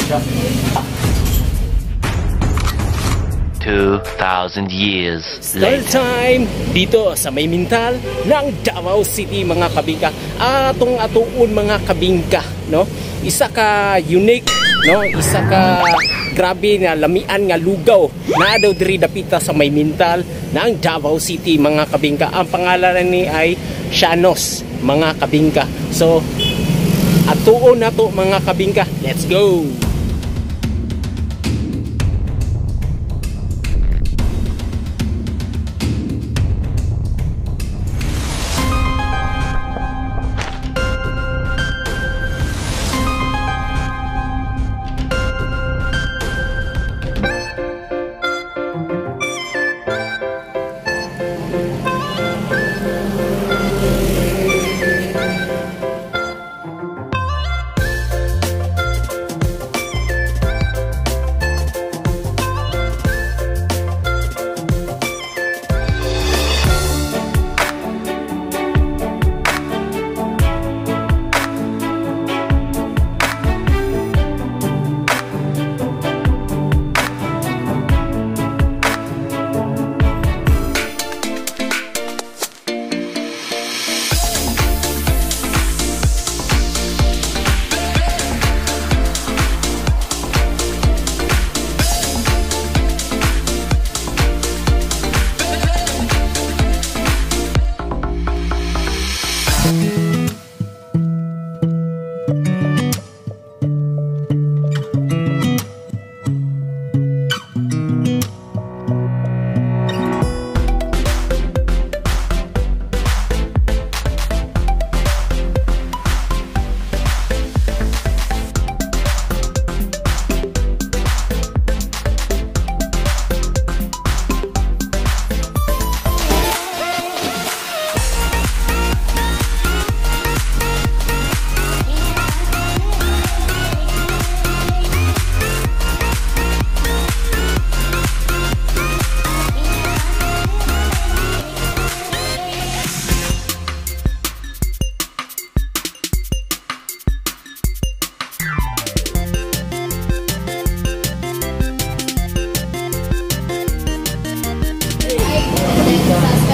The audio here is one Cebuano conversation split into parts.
Siya. 2,000 years Third later. Time dito sa may Mintal ng Davao City, mga kabingka. Atong atuon, mga kabingka, no? Isa ka unique, no? Isa ka grabe nga lamian nga lugaw na daw diri dapita sa may Mintal ng Davao City, mga kabingka. Ang pangalan ni ay Shanos, mga kabingka. So atuon na to, mga kabingka. Let's go.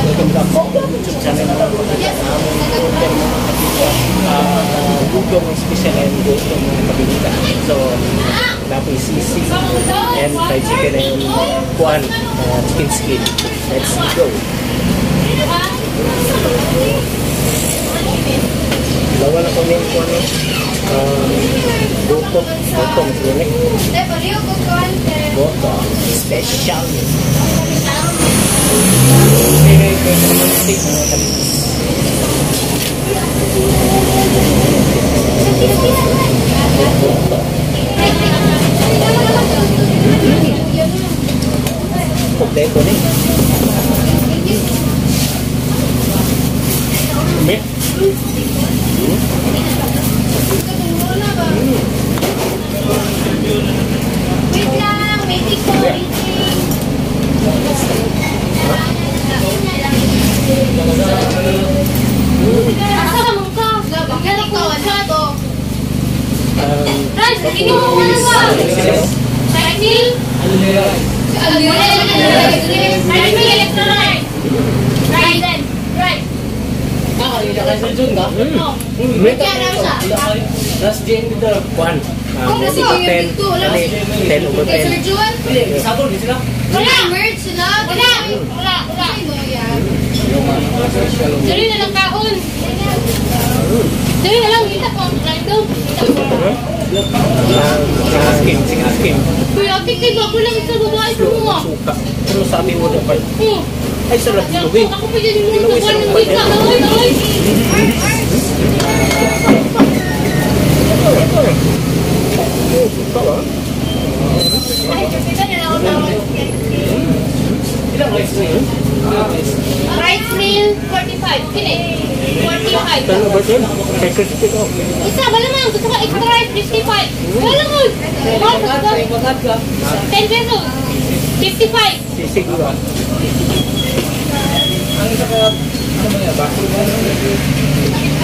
Welcome back sa YouTube channel. Order, mga kabingka. Lugaw ng special and gusto, mga kabingka. So, napoy sisig and fried chicken and kuan, chicken skin. Let's go. Lawa na ko ni kuan, goto, goto, mas gani. Goto, special. Okay, kay kalamansi, mga kabingka. Goto. Kompleto ni. Me. Wait lang, waiting po, waiting. Asa ka mong ka? Kailan ko, ano? Rice, inom mo na ba? Rice meal? Rice meal, extra rice. Rice then, rice. No. Kuan. Kung nasi 10, dito, wala. 10 over Kay 10. Sir Jun? Wala. Merge sila. Wala. Wala. Wala. Dali na lang kaon. Dali na lang. Kita ko ang random. Kita ko. Chicken skin, chicken skin. Kuya, tingin ako lang sa babae sa mga. Suka. Pero sabi mo dapat. Ay, sarap ito eh. Ako pa dyan yung mga ng wika. Ay, ay. Oh, suka ba? Ay, kasi na ako tawag. Ilang rice na yun? Rice meal, 45. Kini, 45. 10 over 10? Kay crispy ko. Isa, wala man. Gusto ko extra rice, 55. Wala man. 10 pesos. 55. Sisig ba? Ay,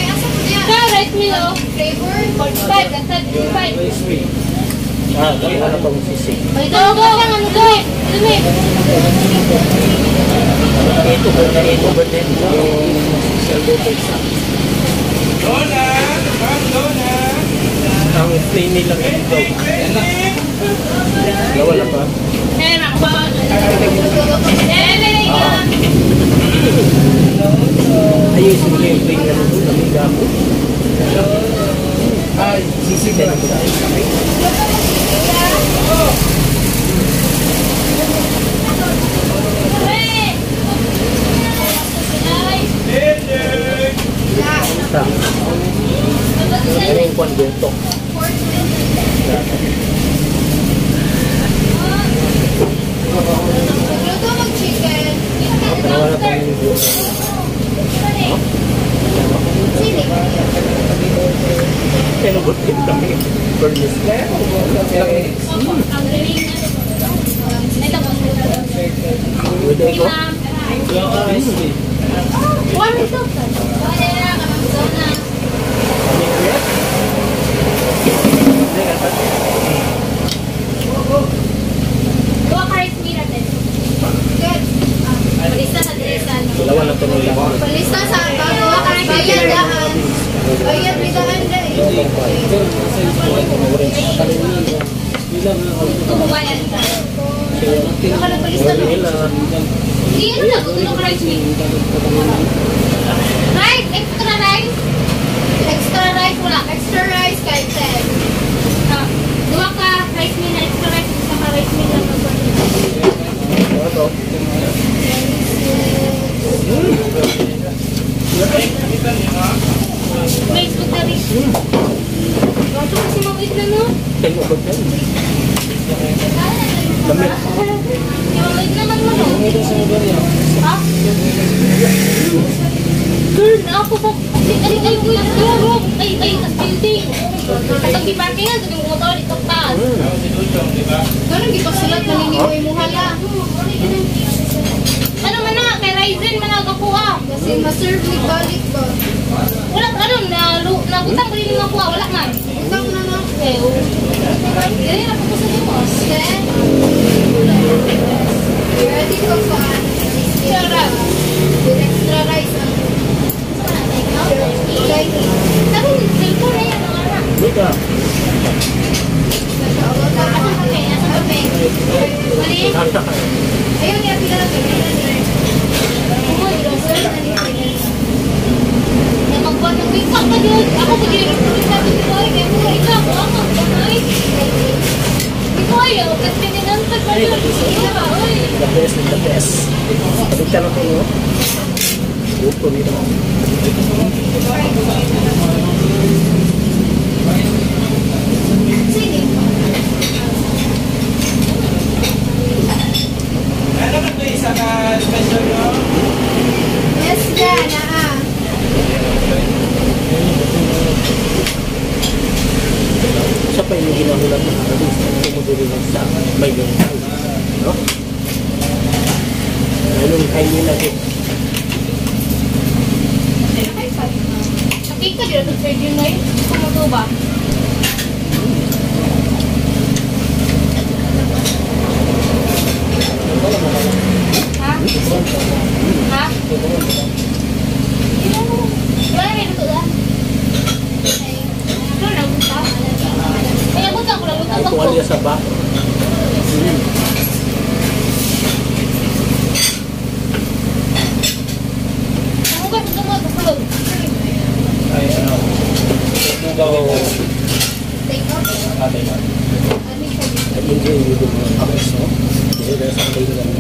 asa po niya? Sa rice meal, oh. Flavor? 45. That's 55. Ah, wala pang sisig. Ito, go! Ano to? Dumi. Ito ba na ito ba din? Dona! Ma'am Dona! Ang plain nilang ito. Wala pa. Eh, ma'am. Eh, eh, eh. Ayusin mo yung plain na luto. Lamig ako. Ay, sisig na lang. Eh! Ay! Sa. Ano yung kwan dito? Luto mag-chicken. Pero wala pang yung Sili. Pero ba't din kami? Furnace. Ang galing na. Ito po. Pwede ko? One ito. Wala na, kamang na. Gawa ka rice meal natin. Good. Palista sa dirisan. Dalawa na ito nila. Palista sa bago, bayad daan. Bayad may daan dai. Tumubayan. Baka nagpalista no. Hindi, ano na, gusto ng rice meal. Rice! Extra rice! Extra rice, wala. Extra rice kay 10. Ah, duwa ka rice meal na extra rice, isa ka rice meal na Ito. May food na rin. Gusto kasi mawit na, no? 10 over 10. Lamig. Yung mawit naman mo, no? Ha? Girl, ako po. Ay, ay, ay, ay, ay, ay, ay, tas building. Katong di parking nga, yung motor, itong taas. Ganun gipasulat na ninyo mo hala. Ano man na, kay Ryzen man nagakuha. Kasi ma-serve ni balik ba. Wala, ano, na, nabutang ko rin nakuha, wala man. Utang na na. Eh, oh. Ganyan ako po sa bukas. 10. Ready ko pa. Sarap. With extra rice ang Chinese. Sabi, cellphone na yan, ang anak. Dito. Asan kape? Asan kape? Mali? Kanta ka. Ayun niya, pila na pila na. Uy, na magbuwan ng wika ka yun. Ako mag-iirap ko rin sabi ko, ay, kaya mo ikaw, ako, ako, ay. Ikaw ay, oh, kasi ninantag pa yun. Ikaw ba, oy. The best, the best. Balik na ito, no? Luto nito. Sini. Ano ka ito isa na special nyo? Yes, ya, naa. Siya pa yung ginahulat ng araw. Tumudiri lang sa may ganyan. No? Anong kainin natin? Nakita dito sa third yun, ay. Kumuto ba? Ha? Ha? Wala na ito ah. Ano na buta? Ay, buta ko lang, buta Ay, ko. tuwalya sa ba? Ang ugat ito mo, sulod. Ay, ano? Lugaw ito. Take out. Ate, ma'am. Ano yung Nag-enjoy yung mga kapes, no? Kasi dahil sa tingin ng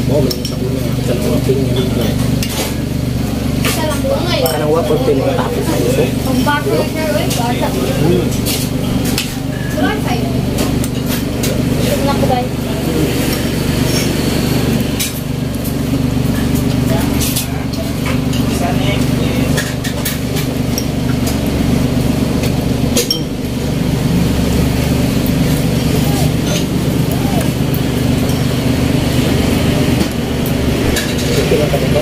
Oh, may sa una. Sa mga tingin dito. Isa lang po. Ngayon. Baka nang wapon pinatapos na ito. Ang bako oy, bata. Wala tayo. Naku, guys. Isa na eh. Okay lang ka ba?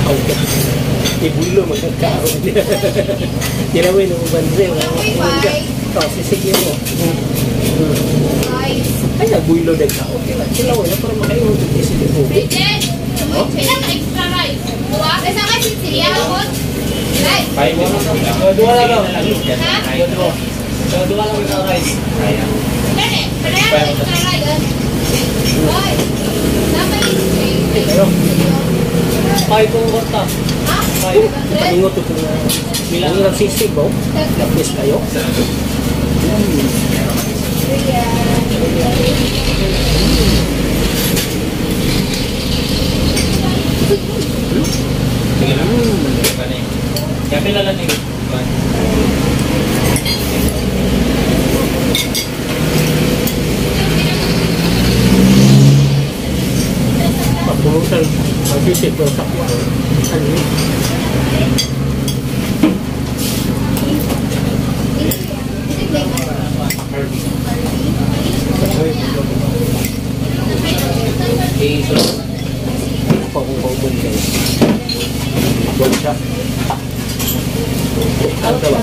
Okay. Ibulo magkakaroon. Tilawin ang uban rin. Oh, sisig mo. Rice. Ay, nagbulo din ka. Okay lang. Tilawin na para makaingon ito isig mo. Bridget! Pila ka extra rice? Duha? Basta ka sisig. Rice. Five. Dua lang daw. Ha? Dua. Dua lang ikaw rice. Gani, pareha ka extra rice. Rice. Dapat yung Pero, Five kong kwarta. Ha? Five. paningot ito na. Ang ilang sisig ba? Lapis kayo. Sige lang. Kaya pila lang ni. Pagpulutan. Ang sisig ko sa kuha. Ano yun? Ako kung kaubon kayo. Bon siya. Ano ba?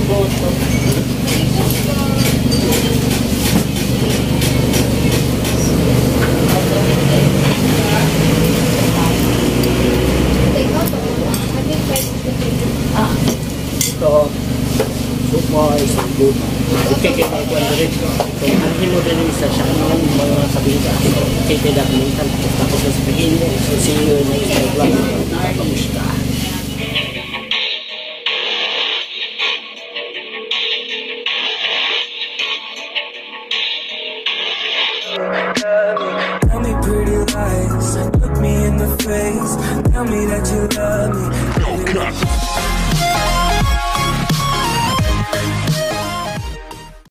Ito, so far, so good. Okay, kay mga kuwan rin. So, anhin mo rin sa siya ng mga kabinga. So, okay, kay dapat tapos na sa pagin. So, see you in the next vlog. Kamusta? Tell me pretty lies, look me in the face. Tell me that you love me.